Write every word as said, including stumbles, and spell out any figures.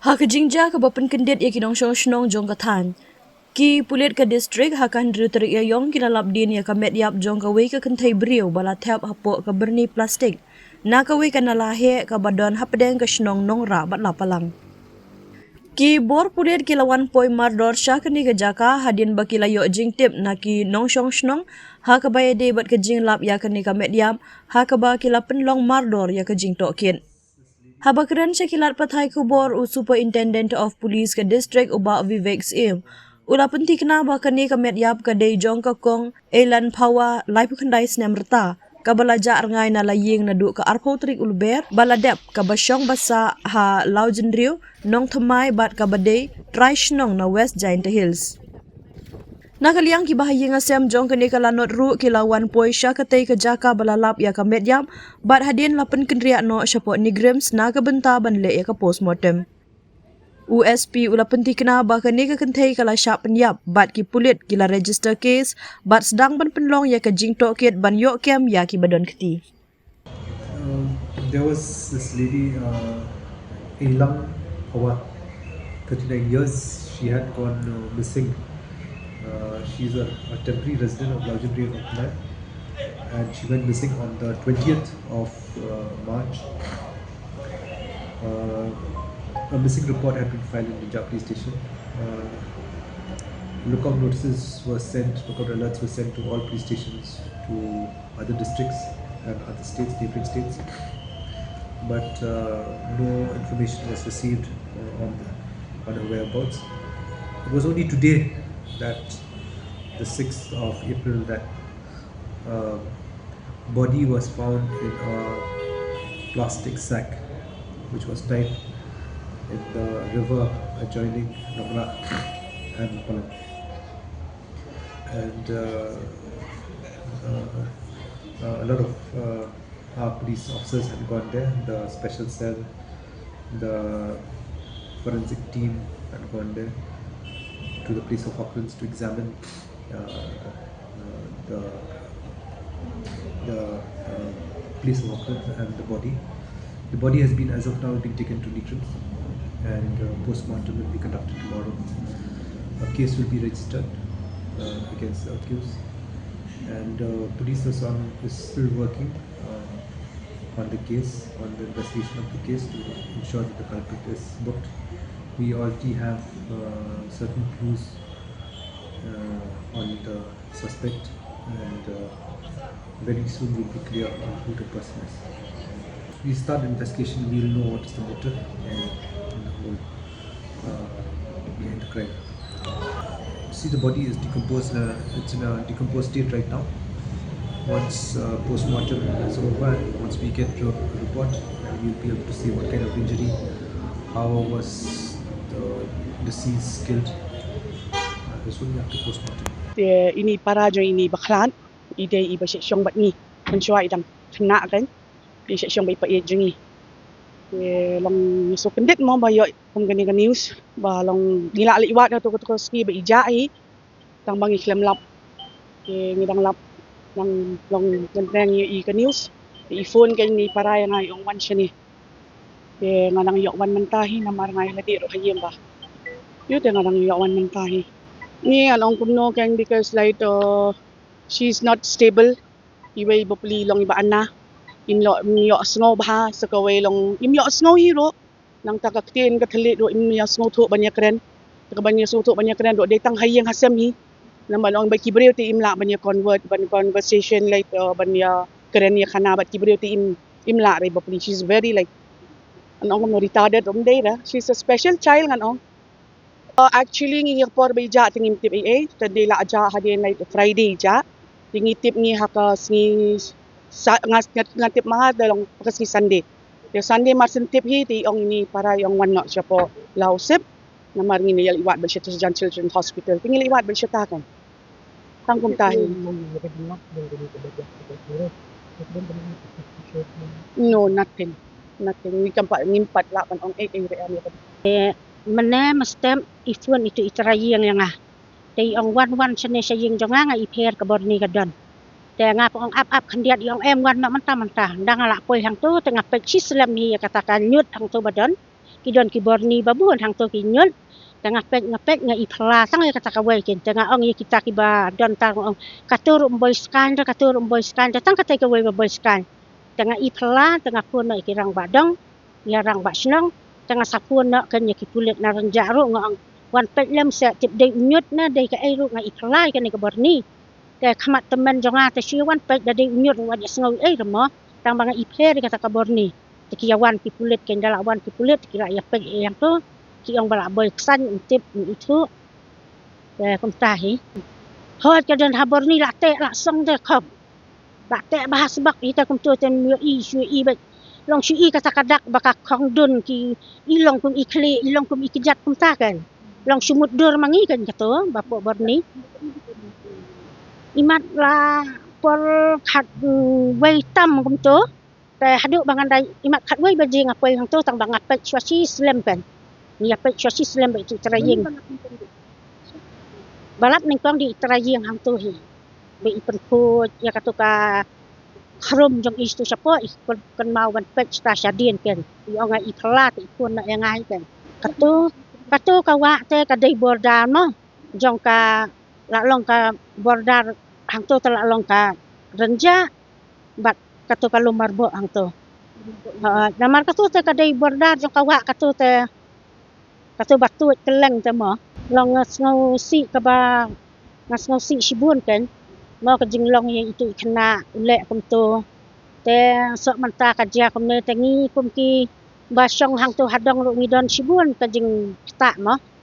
Ha ka jingjia kaba pynkyndit ïa ki nongshong shnong jong ka thaiñ, ki pulit ka distrik ha ka hynriew tarik Ïaïong ki la lap dien ïa ka met ïap jong kawei ka kynthei briew ba la thep hapoh ka byrni plastik na kawei ka nala heh kaba don hapdeng ka shnong Nongrah bad Lapalang. Ki bor pulit ki la wan poi mardor sha kane ka jaka hadien ba ki la ïoh jingtip na ki nongshong shnong ha kaba ïadei bad ka jinglap ïa kane ka met ïap, ha kaba ki la pynlong mardor ïa ka jingtohkit. Haba kren sha ki lad pathai khubor, u Superintendent of Police ka distrik, u Bah Vivek Syiem, u la pynthikna ba kane ka met ïap ka dei jong ka kong Eilan Phawa, laiphew khyndai snem rta, kaba la jah rngai na la ïing naduh ka arphew tarik u Lber, ba la dep kaba shong ba sah ha Lawjynriew, Nongthymmai bad kaba dei trai shnong na West Jaintia Hills. Na ka liang ki bahaïing hasem jong kane ka lanot ruh ki la wan poi sha katei ka jaka ba la lap ïa ka met ïap, bad hadien la pynkynriah noh shapoh NEIGRIHMS na ka bynta ban leh ïa ka postmortem. U S P u la pynthikna ba kane ka kynthei ka la shah pynïap, bad ki pulit ki la register case bad sdang ban pynlong ïa ka jingtohkit ban ïoh kem ïa kiba don kti. Um, there was this lady, uh, Eilan Phawa, thirty-nine years. She had gone uh, missing. Uh, she's a, a temporary resident of Lawjynriew, Nongthymmai, and she went missing on the twentieth of uh, March. Uh, a missing report had been filed in Rinjah Police Station. Uh, lookout notices were sent, lookout alerts were sent to all police stations, to other districts and other states, neighboring states, but uh, no information was received uh, on, the, on her whereabouts. It was only today that, the sixth of April, that uh, body was found in a plastic sack which was tied in the river adjoining Nongrah and Lapalang. And uh, uh, uh, a lot of uh, our police officers had gone there, the special cell, the forensic team had gone there to the place of occurrence to examine uh, uh, the, the uh, place of occurrence and the body. The body has been, as of now, been taken to NEIGRIHMS, and uh, postmortem will be conducted tomorrow. A case will be registered uh, against the accused, and uh, police is on is still working uh, on the case, on the investigation of the case to ensure that the culprit is booked. We already have uh, certain clues uh, on the suspect, and uh, very soon we'll be clear on who the person is. We start the investigation, we'll know what is the motive and, and the whole uh, behind the crime. See, the body is decomposed. Uh, it's in a decomposed state right now. Once uh, postmortem is over, and once we get a report, we'll be able to see what kind of injury, how was the deceased killed. Uh, this will be up to postmortem. Te ini para jong ini ba khlad, i dei i ba shong bad ngi. Mynshuwa i dang khynnah kan, i shong bad i pa i jong ngi. Te long sngewkyndit mo ba ïoh kum kane ka news ba long ngi la leit wad ha kato kato ka sngi ba i jah hi. Tang ba ngi khlem lap. Te ngi dang lap, dang long ngan teng ïa i ka news. Te i phone ka ini para ïa nga, i ong wan shane. Te nga dang ïoh wan mynta hi namar nga ïa lade ruh ha ïing ba. Ïoh te nga dang ïoh wan mynta hi. Ngi ngan ong kumno kan, because like uh, she is not stable. Iwei ba pli long i ba ana. Im ïoh, im ïoh sngew bha sa kawei long im ïoh sngew hi ruh. Nangta ka ktien ka thylliej ruh im ïa sngewthuh ban ïa kren. Te ka ban ïa sngewthuh ban ïa kren ruh dei tang ha ïing ha sem hi. Namar long ba ki briew te im lah ban ïa convert, ban conversation like uh, ban ïa kren ïa khana bad ki briew te im, im lah re ba pli. She's very like, ngan ong kumno, retarded ruh ym dei re. She's a special child ngan ong. Uh, actually ngi ïa por ba i jah te ngim tip ei ei, te dei la jah hadien like Friday i jah. Te ngi tip ngi ha ka sngi sa, nga, nga, nga tip ma ha te long ha ka sngi Sunday. Te Sunday mar syn tip hi te i ong ini para i ong wan noh shapoh Lawsip. Namar ngi ne ïa leit wad bad shata Jan Children's Hospital. Te ngi leit wad bad shata kan. Tang kumta hi. No, nothing. Nothing. Ngi kam pat, ngim pat lah ban ong ei ei re ïa ka. Mynne mynstep i phone ïa uto i trai ïing ïa nga. Te i ong wan wan shane sha ïing jong nga, nga i pher ka bor ni ka don. Te nga pynong ap ap khyndiat, i ong em wan noh mynta mynta. Nda nga lah poi hangto te nga peit shi slem hi ïa kata ka ñiut hangto ba don. Ki don ki borni ba bun hangto ki ñiut. Te nga peit nga peit nga i phylla tang ïa kata kawei ken. Te nga ong ïa kita kiba don tar nga ong, kato ruh ym boi skaiñ de, kato ruh ym boi skaiñ de, tang kata kawei ba boi skaiñ. Te nga i phylla te nga phone noh ïa ki rangbah dong, ïa rangbah shnong. Te nga sa phone noh ken ïa ki pulit na Rynjah ruh nga ong, wan peit lem seh, tip dei u ñiut ne dei kaei ruh, nga i phylla ïa kane ka borni. Te khmat tymmen jong nga te shu wan peit, da dei u ñiut ruh wat ïa sngew ei ruh mo, tang ba nga i pher ïa kata ka borni. Te ki ïa wan ki pulit, ken da la wan ki pulit ki la ïa peit ïa hangto. Ki ong ba la boi ksaiñ, ym tip ym ithuh. Te kumta hi. Hooid, ka don ha borni la teh la song de khop. Ba teh ba ha sbak hi te kumto te ym ïohi, shu ïohi beit. Long shu i kata ka dak ba ka khong dun, ki i long kum i khlieh, i long kum i kjat kumta ken. Long shu mutdur ma ngi ken kato ba poh borni. Imat la por khat, mm, wei tam kumto. Te haduh ba ngan dei imat khatwei baje nga poi hangto tang ba nga peit shuwa shi slem ken. Ngi ïa peit shuwa shi slem ba itu i trai ïing. Ba lap nyngkong dei i trai ïing hangto hi. Ba i pynkhuid ïa kato ka khrum jong i shatu shapoh, i kynmaw ban peit shata shadien ken. I ong nga i phylla te i phone noh ïa nga hi ken. Kato, kato ka wah te ka dei border mo. Jong ka, la long ka border hangto te la long ka Rynjah bad kato ka Lumbarboh hangto. Ha, namar kato te ka dei border jong ka wah kato te, kato ba tuid kylleng te mo. Long nga sngewsih kaba, nga sngewsih shibun ken. Mo ka jinglong ïa itu i khynnah u leh kumto. Te soh mynta ka jia kumne te ngi kum kiba shong hangto hadong ruh ngi don shibun ka jingktah mo.